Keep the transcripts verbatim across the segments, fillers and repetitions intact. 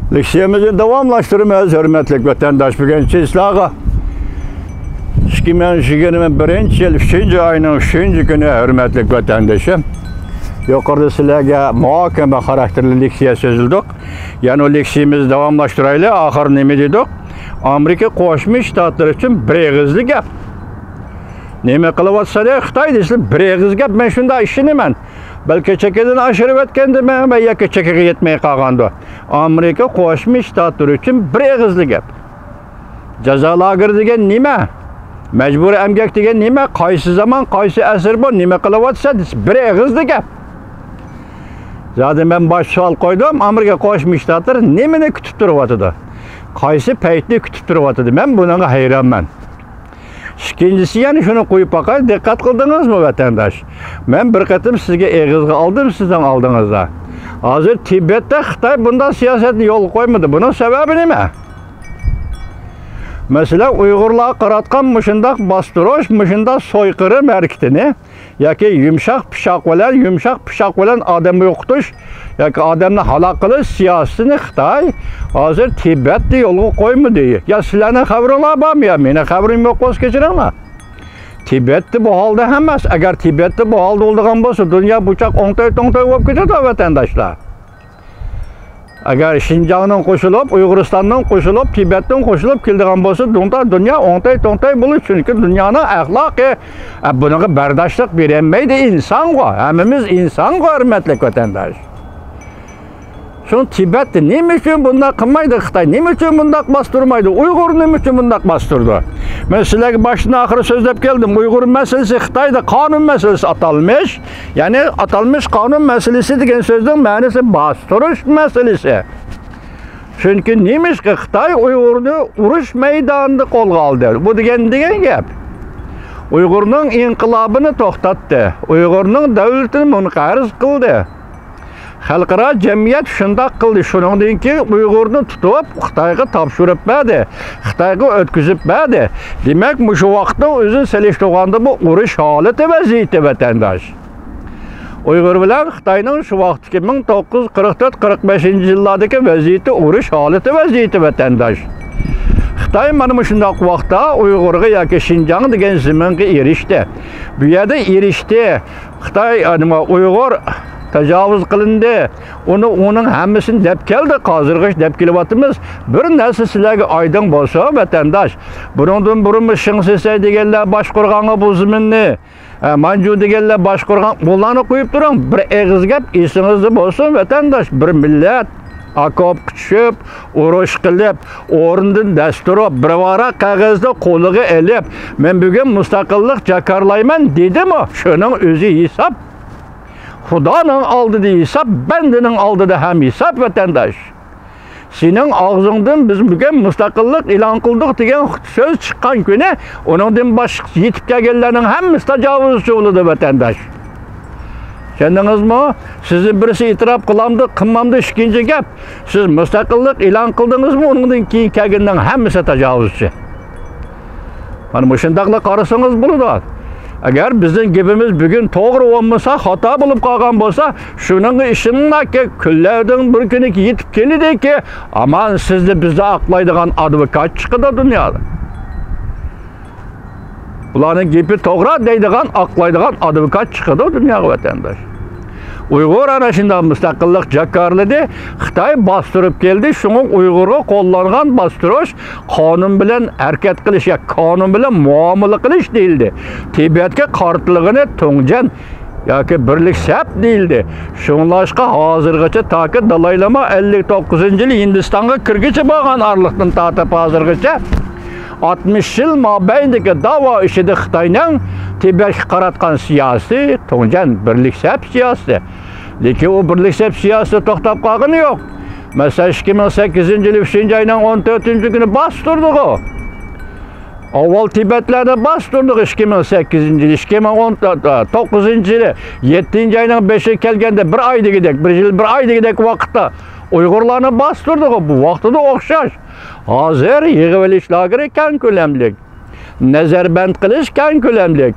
لېكسىيەمىزنى داۋاملاشتۇرىمىز، ھۆرمەتلىك ۋەتەنداش. بۈگۈن سىلەرگە ئىككى مىڭ يىگىرمە بىرىنچى يىل ئۈچىنچى ئاينىڭ ئۈچىنچى كۈنى، ھۆرمەتلىك ۋەتەندىشىم. يۇقىرىدا سىلەرگە مۇھاكىمە خاراكتېرلىك لېكسىيە سۆزلىدۇق. يەنە لېكسىيەمىزنى داۋاملاشتۇرايلى. ئاخىرى نېمە دېدۇق؟ ئامېرىكا قوشما شتاتلىرى ئۈچۈن بىر ئېغىزلىق گەپ. نېمە قىلىۋاتسا خىتاي دېسە، بىر ئېغىز گەپ، مەن شۇنداق ئىشىنىمەن. بەلكى چېكىدىن ئاشۇرۇۋەتكەندىمەن ۋە ياكى چېكىگە يەتمەي قالغاندۇ. ئامېرىكا قوشما شتاتلىرى ئۈچۈن بىر ئېغىزلىق گەپ. جازا لاگېرى دېگەن نېمە؟ مەجبۇرىي ئەمگەك دېگەن نېمە؟ قايسى زامان، قايسى ئەسىر بۇ؟ نېمە قىلىۋاتىسەن؟ بىر ئېغىزلىق گەپ. زادى مەن باش سوئال قويدۇم، ئامېرىكا قوشما شتاتلىرى نېمىنى كۈتۈپ تۇرۇۋاتىدۇ؟ قايسى پەيتنى كۈتۈپ تۇرۇۋاتىدۇ؟ مەن بۇنىڭغا ھەيرانمەن. ئىككىنچىسى، يەنە شۇنى قويۇپ باقاي، دىققەت قىلدىڭىزمۇ، ۋەتەنداش؟ مەن بىر قېتىم سىزگە ئېغىزغا ئالدىم، سىزنىڭ ئالدىڭىزدا. ھازىر تىبەتتە خىتاي بۇنداق سىياسەتنى يولغا قويمىدى. بۇنىڭ سەۋەبى نېمە؟ مەسىلەن، ئۇيغۇرلارغا قاراتقان مۇشۇنداق باستۇرۇش، مۇشۇنداق سويقىرىم ھەرىكىتىنى ياكى يۇمشاق پىچاق بىلەن، يۇمشاق پىچاق بىلەن ئادەم يوقىتىش ياكى ئادەمنى ھالاك قىلىش سىياسىتىنى خىتاي ھازىر تىبەتتە يولغا قويمىدى. يا سىلەرنىڭ خەۋىرىڭلار بارمۇ؟ يا مېنىڭ خەۋىرىم يوق بولسا كەچۈرۈڭلار. تىبەتتە بۇ ھالدا ئەمەس. ئەگەر تىبەتتە بۇ ھالدا بولىدىغان بولسا، دۇنيا بۇ چاق ئوڭتاي-توڭتاي بولۇپ كېتىدۇ، ۋەتەنداشلار. ئەگەر شىنجاڭنىڭ قوشۇلۇپ، ئۇيغۇرىستاننىڭ قوشۇلۇپ، تىبەتنىڭ قوشۇلۇپ كېلىدىغان بولسا، دۇنيا، دۇنيا ئوڭتاي-توڭتاي بولىدۇ. چۈنكى دۇنيانىڭ ئەخلاقى، ئە، بۇنىڭغا بەرداشلىق بېرەلمەيدۇ ئىنسانغۇ. ھەممىمىز ئىنسانغۇ، ھۆرمەتلىك ۋەتەنداش. شۇڭا تىبەتتە نېمە ئۈچۈن بۇنداق قىلمايدۇ خىتاي؟ نېمە ئۈچۈن بۇنداق باستۇرمايدۇ؟ ئۇيغۇر نېمە ئۈچۈن بۇنداق باستۇرىدۇ؟ مەن سىلەرگە باشتىن ئاخىر سۆزلەپ كەلدىم. ئۇيغۇر مەسىلىسى خىتايدا قانۇن مەسىلىسى ئاتالمىش. يەنى ئاتالمىش قانۇن مەسىلىسى دېگەن سۆزنىڭ مەنىسى باستۇرۇش مەسىلىسى. چۈنكى نېمىشقا خىتاي ئۇيغۇرنى ئۇرۇش مەيدانىدا قولغا ئالدى؟ بۇ دېگەن، دېگەن گەپ. ئۇيغۇرنىڭ ئىنقىلابىنى توختاتتى. ئۇيغۇرنىڭ دۆلىتىنى مۇنقەرز قىلدى. خەلقئارا جەمئىيەت شۇنداق قىلدى. شۇنىڭدىن كېيىن ئۇيغۇرنى تۇتۇپ، خىتايغا تاپشۇرۇپ بەردى. خىتايغا ئۆتكۈزۈپ بەردى. دېمەك، مۇشۇ ۋاقىتنىڭ ئۆزىنى سېلىشتۇرغاندا، بۇ ئۇرۇش ھالىتى ۋەزىيىتى، ۋەتەنداش. ئۇيغۇر بىلەن خىتاينىڭ شۇ ۋاقىتتىكى مىڭ توققۇز يۈز قىرىق تۆت، قىرىق بەشىنچى يىللاردىكى ۋەزىيىتى ئۇرۇش ھالىتى ۋەزىيىتى، ۋەتەنداش. خىتاي مانا مۇشۇنداق ۋاقىتتا ئۇيغۇرغا ياكى شىنجاڭ دېگەن زېمىنغا ئېرىشتى. بۇ يەردە ئېرىشتى. خىتاي، ئە، نېمە، ئۇيغۇر تاجاۋۇز قىلىندى. ئۇنى، ئۇنىڭ ھەممىسىنى دەپ كەلدى. ھازىرغىچە دەپ كېلىۋاتىمىز. بىر نەرسە سىلەرگە ئايدىڭ بولسۇن، ۋەتەنداش. بۇنىڭدىن بۇرۇنمۇ شېڭ شىسەي دېگەنلەر باشقۇرغانغا بۇ زېمىننى، ئە، مانجۇ دېگەنلەر باشقۇرغان، بۇلارنى قويۇپ تۇرۇڭ. بىر ئېغىز گەپ ئېسىڭىزدە بولسۇن، ۋەتەنداش. بىر مىللەت ئاكوپقا چۈشۈپ، ئۇرۇش قىلىپ، ئورنىدىن دەس تۇرۇپ، بىر ۋاراق قەغەزنى قولىغا ئېلىپ، مەن بۈگۈن مۇستەقىللىق جاكارلايمەن دېدىمۇ، شۇنىڭ ئۆزى ھېساب. خۇدانىڭ ئالدىدا ھېساب، بەندىنىڭ ئالدىدا ھەم ھېساب، ۋەتەنداش. سېنىڭ ئاغزىڭدىن «بىز بۈگۈن مۇستەقىللىق ئېلان قىلدۇق» دېگەن سۆز چىققان كۈنى، ئۇنىڭدىن باشقا يېتىپ كەلگەنلەرنىڭ ھەممىسى تاجاۋۇزچى بولىدۇ، ۋەتەنداش. چۈشەندىڭىزمۇ؟ سىزنى بىرسى ئېتىراپ قىلامدۇ، قىلمامدۇ، ئىككىنچى گەپ. سىز مۇستەقىللىق ئېلان قىلدىڭىزمۇ، ئۇنىڭدىن كېيىن كەلگەننىڭ ھەممىسى تاجاۋۇزچى. مانا مۇشۇنداقلا قارىسىڭىز بولىدۇ. ئەگەر بىزنىڭ گېپىمىز بۈگۈن توغرا بولمىسا، خاتا بولۇپ قالغان بولسا، شۇنىڭغا ئىشىنىڭلاركى، كۈنلەردىن بىر كۈنى يېتىپ كېلىدىكى، ئامان سىزنى بىزدە ئاقلايدىغان ئادۋوكات چىقىدۇ دۇنيادا. بۇلارنىڭ گېپى توغرا دەيدىغان، ئاقلايدىغان ئادۋوكات چىقىدۇ دۇنياغا، ۋەتەنداش. ئۇيغۇر ئەنە شۇنداق مۇستەقىللىق جاكارلىدى، خىتاي باستۇرۇپ كەلدى، شۇڭا ئۇيغۇرغا قوللانغان باستۇرۇش قانۇن بىلەن ھەرىكەت قىلىش ياكى قانۇن بىلەن مۇئامىلە قىلىش دېيىلدى. تىبەتكە قارىتىلغىنى تۇڭجەن ياكى بىرلىك سەپ دېيىلدى. شۇڭلاشقا ھازىرغىچە تاكى دالايلاما ئەللىك توققۇزىنچى يىلى ھىندىستانغا كىرگۈچە بولغان ئارىلىقتىن تارتىپ ھازىرغىچە ئاتمىش يىل مابەينىدىكى داۋا ئىچىدە خىتاينىڭ تىبەتكە قاراتقان سىياسىتى تۇڭجەن بىرلىك سەپ سىياسىتى. لېكىن ئۇ بىرلىك سەپ سىياسىتى توختاپ قالغىنى يوق. مەسىلەن، ئىككى مىڭ سەككىزىنچى يىلى ئۈچىنچى ئاينىڭ ئون تۆتىنچى كۈنى باستۇردىغۇ. ئاۋۋال تىبەتلەرنى باستۇردۇق ئىككى مىڭ سەككىزىنچى يىلى، ئىككى مىڭ ئون توققۇزىنچى يىلى يەتتىنچى ئاينىڭ بەشىگە كەلگەندە، بىر ئاي دېگۈدەك، بىر يىل، بىر ئاي دېگۈدەك ۋاقىتتا ئۇيغۇرلارنى باستۇردۇق. بۇ ۋاقتىدا ئوخشاش. ھازىر يىغىۋېلىش لاگېرى كەڭ كۆلەملىك، نەزەربەند قىلىش كەڭ كۆلەملىك،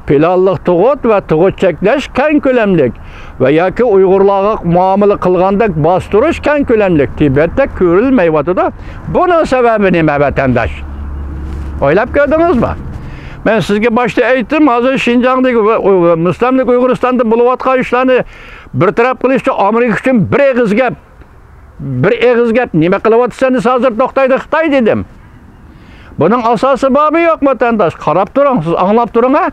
پىلانلىق تۇغۇت ۋە تۇغۇت چەكلەش كەڭ كۆلەملىك ۋە ياكى ئۇيغۇرلارغا مۇئامىلە قىلغاندەك باستۇرۇش كەڭ كۆلەملىك تىبەتتە كۆرۈلمەيۋاتىدۇ. بۇنىڭ سەۋەبى نېمە، ۋەتەنداش؟ ئويلاپ كۆردىڭىزمۇ؟ مەن سىزگە باشتا ئېيتتىم، ھازىر شىنجاڭدىكى ۋە، ۋە مۇستەملىكە ئۇيغۇرىستاندا بولۇۋاتقان ئىشلارنى بىر تەرەپ قىلىشتا ئامېرىكا ئۈچۈن بىر ئېغىز گەپ، بىر ئېغىز گەپ، نېمە قىلىۋاتىسەن دېسە، ھازىر توختايدۇ خىتاي دېدىم. بۇنىڭ ئاساسى بارمۇ يوقمۇ، ۋەتەنداش؟ قاراپ تۇرۇڭ، سىز ئاڭلاپ تۇرۇڭ، ھە؟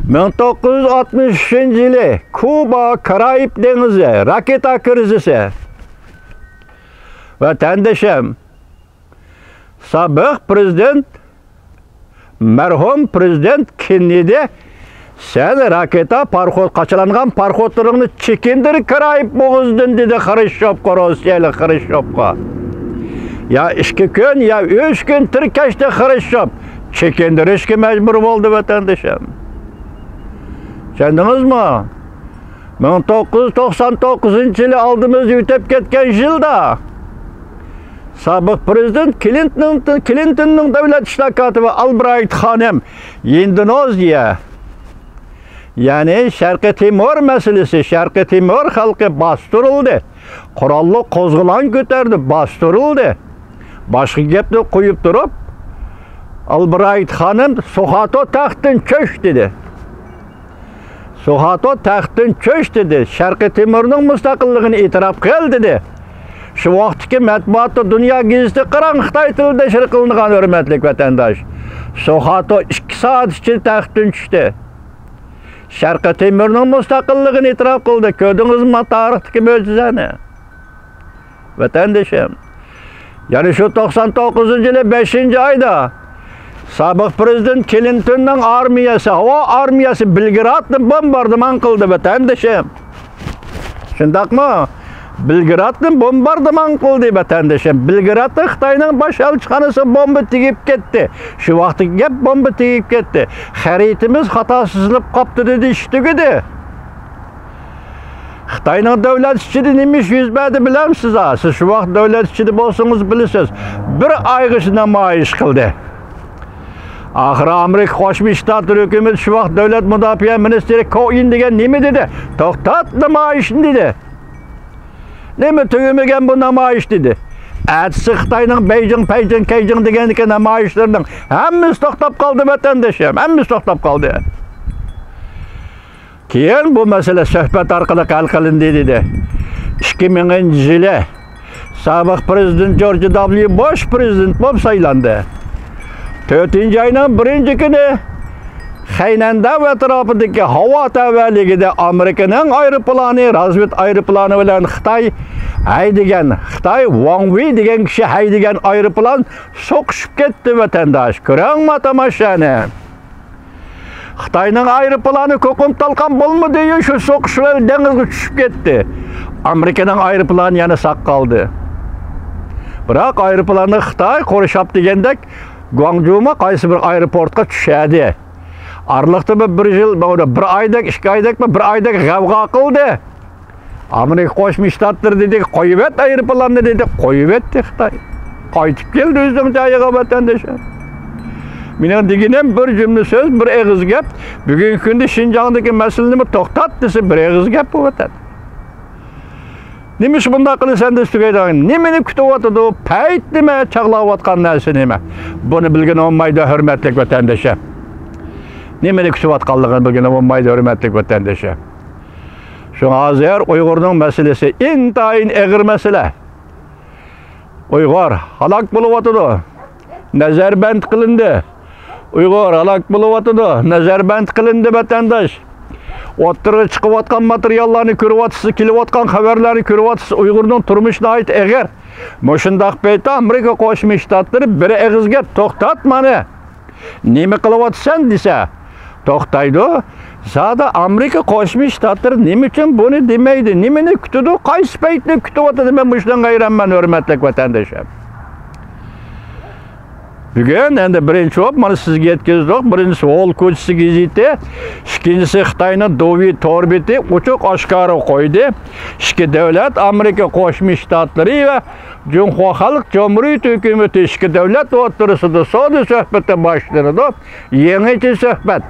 مىڭ توققۇز يۈز ئاتمىش ئۈچىنچى يىلى كۇبا، كارايىب دېڭىزى، راكېتا كىرىزىسى. ۋەتەندىشىم، سابىق پىرېزىدېنت، مەرھۇم پىرېزىدېنت كېننېدى، سەن راكېتا، پاراخوت، قاچىلانغان پاراخوتلىرىڭنى چېكىندۈر كارايىب بوغۇزىدىن، دېدى خرۇشچوفقا، روسىيەلىك خرۇشچوفقا. يا ئىككى كۈن، يا ئۈچ كۈن تىركەشتى خرۇشچوف. چېكىندۈرۈشكە مەجبۇر بولدى، ۋەتەندىشىم. چۈشەندىڭىزمۇ؟ مىڭ توققۇز يۈز توقسان توققۇزىنچى يىلى ئالدىمىزدا ئۆتۈپ كەتكەن يىلدا سابىق پىرېزىدېنت كلىنتون، كلىنتوننىڭ دۆلەت ئىشلار كاتىپى ئالبرايت خانىم ئىندونېزىيە، يەنى شەرقىي تىمور مەسىلىسى، شەرقىي تىمور خەلقى باستۇرۇلدى، قوراللىق قوزغىلاڭ كۆتەردى، باستۇرۇلدى. باشقا گەپنى قويۇپ تۇرۇپ، ئالبرايت خانىم سۇخاتو تەختتىن چۈش دېدى. سۇخاتو تەختتىن چۈش دېدى. شەرقىي تىمورنىڭ مۇستەقىللىقىنى ئېتىراپ قىل دېدى. شۇ ۋاقىتتىكى مەتبۇئاتتا دۇنيا گېزىتى قاراڭ، خىتاي تىلىدا نەشر قىلىنغان، ھۆرمەتلىك ۋەتەنداش. سۇخاتو ئىككى سائەت ئىچىدە تەختتىن چۈشتى. شەرقىي تىمورنىڭ مۇستەقىللىقىنى ئېتىراپ قىلدى. كۆردىڭىزمۇ تارىختىكى مۆجىزەنى؟ ۋەتەندىشىم، يەنە شۇ توقسان توققۇزىنچى يىلى بەشىنچى ئايدا سابىق پىرېزىدېنت كلىنتوننىڭ ئارمىيەسى، ھاۋا ئارمىيەسى بېلگرادنى بومباردىمان قىلدى، ۋەتەندىشىم. شۇنداقمۇ؟ بېلگرادنى بومباردىمان قىلدى، ۋەتەندىشىم. بېلگرادتا خىتاينىڭ باش ئەلچىخانىسىغا بومبا تېگىپ كەتتى. شۇ ۋاقىتتىكى گەپ، بومبا تېگىپ كەتتى. خەرىتىمىز خاتا سىزىلىپ قاپتۇ دېدى، ئىش تۈگىدى. خىتاينىڭ دۆلەت ئىچىدە نېمە ئىش يۈز بەردى بىلەمسىز ھە؟ سىز شۇ ۋاقىت دۆلەت ئىچىدە بولسىڭىز بىلىسىز. بىر ئايغىچە نامايىش قىلدى. ئاخىرى ئامېرىكا قوشما شتاتلىرى ھۆكۈمىتى، شۇ ۋاقىت دۆلەت مۇداپىئە مىنىستىرى كوئېن دېگەن نېمە دېدى؟ توختات نامايىشنى دېدى. نېمە تۈگىمىگەن بۇ نامايىش دېدى. ئەتىسى خىتاينىڭ بېيجىڭ، پەيجىڭ، كەيجىڭ دېگەندىكى نامايىشلىرىنىڭ ھەممىسى توختاپ قالدى، ۋەتەندىشىم، ھەممىسى توختاپ قالدى. كېيىن بۇ مەسىلە سۆھبەت ئارقىلىق ھەل قىلىندى دېدى. ئىككى مىڭىنچى يىلى سابىق پىرېزىدېنت جورج دابليۇ بۇش پىرېزىدېنت بولۇپ سايلاندى. تۆتىنچى ئاينىڭ بىرىنچى كۈنى خەينەندە ۋە ئەتراپىدىكى ھاۋا تەۋەلىكىدە ئامېرىكىنىڭ ئايروپىلانى، رازۋېد ئايروپىلانى بىلەن خىتاي ھەيدىگەن، خىتاي ۋاڭ ۋېي دېگەن كىشى ھەيدىگەن ئايروپىلان سوقۇشۇپ كەتتى، ۋەتەنداش. كۆرۈڭمۇ تاماشانى. خىتاينىڭ ئايروپىلانى كوقۇم تالقان بولمىدىيۇ، شۇ سوقۇش بىلەن دېڭىزغا چۈشۈپ كەتتى. ئامېرىكىنىڭ ئايروپىلانى يەنە ساق قالدى. بىراق ئايروپىلاننى خىتاي قورشاپ دېگەندەك گۇاڭجۇما قايسى بىر ئايروپورتقا چۈشەردى. ئارىلىقتا بىر، بىر يىل، بىر ئايدەك، ئىككى ئايدەك، بىر ئايدەك غەۋغا قىلدى. ئامېرىكا قوشما شتاتلىرى دېدى، قويۇۋەت ئايروپىلاننى دېدى، قويۇۋەتتى خىتاي. قايتىپ كەلدى ئۆزىنىڭ جايىغا، ۋەتەندىشىم. مېنىڭ دېگىنىم بىر جۈملە سۆز، بىر ئېغىز گەپ. بۈگۈنكى كۈندە شىنجاڭدىكى مەسىلىنىمۇ توختات دېسە، بىر ئېغىز گەپ بۇ، ۋەتەن. نېمىشقا بۇنداق قىلىسەن دېسە تۈگەيدىغان. نېمىنى كۈتۈۋاتىدۇ؟ پەيت نېمە؟ چاغلاۋاتقان نەرسە نېمە؟ بۇنى بىلگىلى بولمايدۇ، ھۆرمەتلىك ۋەتەندىشىم. نېمىنى كۈتۈۋاتقانلىقىنى بىلگىلى بولمايدۇ، ھۆرمەتلىك ۋەتەندىشىم. شۇڭا ھازىر ئۇيغۇرنىڭ مەسىلىسى ئىنتايىن ئېغىر مەسىلە. ئۇيغۇر ھالاك بولۇۋاتىدۇ. نەزەربەند قىلىندى. ئۇيغۇر ھالاك بولۇۋاتىدۇ. نەزەربەند قىلىندى، ۋەتەنداش. ئوتتۇرىغا چىقىۋاتقان ماتېرىياللارنى كۆرۈۋاتىسىز، كېلىۋاتقان خەۋەرلەرنى كۆرۈۋاتىسىز. ئۇيغۇرنىڭ تۇرمۇشى ناھايىتى ئېغىر. مۇشۇنداق پەيتتە ئامېرىكا قوشما شتاتلىرى بىر ئېغىز گەپ، توختات مانا. نېمە قىلىۋاتىسەن دېسە، توختايدۇ. زادى ئامېرىكا قوشما شتاتلىرى نېمە ئۈچۈن بۇنى دېمەيدۇ؟ نېمىنى كۈتىدۇ؟ قايسى پەيتنى كۈتۈۋاتىدۇ؟ مەن مۇشۇنىڭغا ھەيرانمەن، ھۆرمەتلىك ۋەتەندىشىم. بۈگۈن ئەمدى بىرىنچى بولۇپ مانا سىزگە يەتكۈزدۇق. بىرىنچىسى ھول كوچىسى گېزىتى، ئىككىنچىسى خىتاينىڭ دۇۋى تور بېتى ئوچۇق ئاشكارا قويدى. ئىككى دۆلەت، ئامېرىكا قوشما شتاتلىرى ۋە جۇڭخۇا خەلق جۇمھۇرىيىتى ھۆكۈمىتى ئىككى دۆلەت ئوتتۇرىسىدا سودا سۆھبىتى باشلىنىدۇ. يېڭىچە سۆھبەت.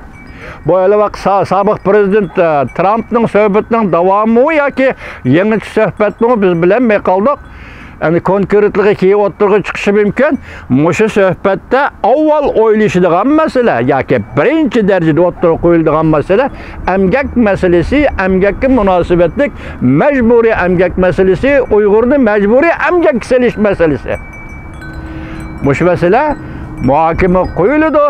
بۇ ھېلى ۋاقىت سا-، سابىق پىرېزىدېنت، ئە، ترامپنىڭ سۆھبىتىنىڭ داۋامىمۇ ياكى يېڭىچە سۆھبەتمۇ بىز بىلەلمەي قالدۇق. ئەمدى كونكرېتلىقى كېيىن ئوتتۇرىغا چىقىشى مۇمكىن. مۇشۇ سۆھبەتتە ئاۋۋال ئويلىشىدىغان مەسىلە ياكى بىرىنچى دەرىجىدە ئوتتۇرىغا قويۇلىدىغان مەسىلە ئەمگەك مەسىلىسى، ئەمگەككە مۇناسىۋەتلىك مەجبۇرىي ئەمگەك مەسىلىسى، ئۇيغۇرنى مەجبۇرىي ئەمگەككە سېلىش مەسىلىسى. مۇشۇ مەسىلە مۇھاكىمە قويۇلىدۇ،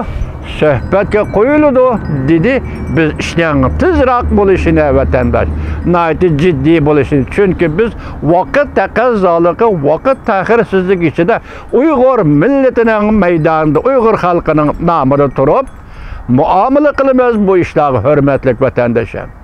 سۆھبەتكە قويۇلىدۇ، دېدى. بىز ئىشنىڭ تېزراق بولۇشىنى، ۋەتەنداش، ناھايىتى جىددىي بولۇشىنى، چۈنكى بىز ۋاقىت تەقەززالىقى، ۋاقىت تەخىرسىزلىكى ئىچىدە ئۇيغۇر مىللىتىنىڭ مەيدانىدا، ئۇيغۇر خەلقىنىڭ نامىدا تۇرۇپ مۇئامىلە قىلىمىز بۇ ئىشلارغا، ھۆرمەتلىك ۋەتەنداشلار.